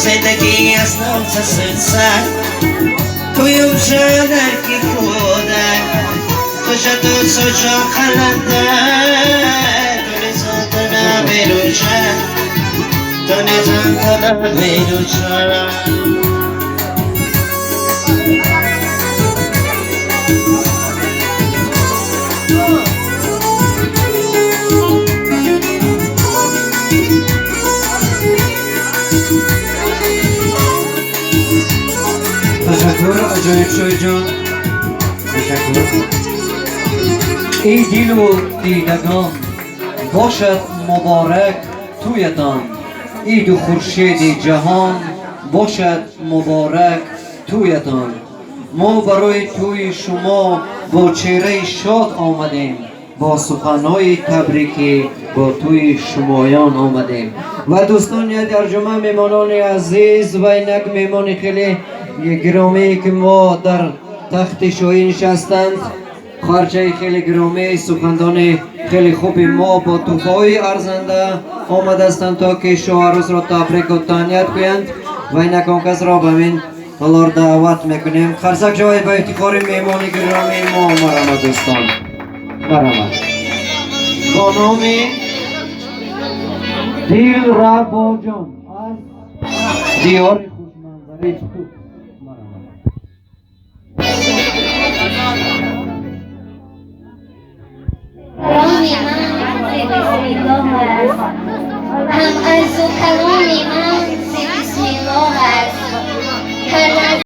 Зиндагӣ аз нав сар туюм шадарки кӯдак тушату сочо қаландар ту наберӯша ту наберӯша. Ташаккур, аҷоиб шоҳиҷон, ташаккур. Эй дилу дидагон, бошад муборак тӯятон, иду хуршеди ҷаҳон бошад муборак тӯятон. Мо барои тӯи шумо бо чеҳраи шод омадем, бо суханҳои табрикӣ бо тӯи шумоён омадем. Ва дӯстони арҷуман, меҳмонони азиз, ва инак меҳмони хеле гиромие ки мо дар тахти шоҳӣ нишастанд, хоҳарчаи хеле гиромӣ, сухандони хеле хуби мо бо туҳфаҳои арзанда омадастанд, то ки шоҳарӯсро табрику таҳният гӯянд. Ва инак он касро ба ҳамин толор даъват мекунем. Қарсак шавед ба ифтихори меҳмони гиромии мо. Марҳамат, дӯстон, марҳамат. Бо номи Дилрабоҷон аз диёри хушманзари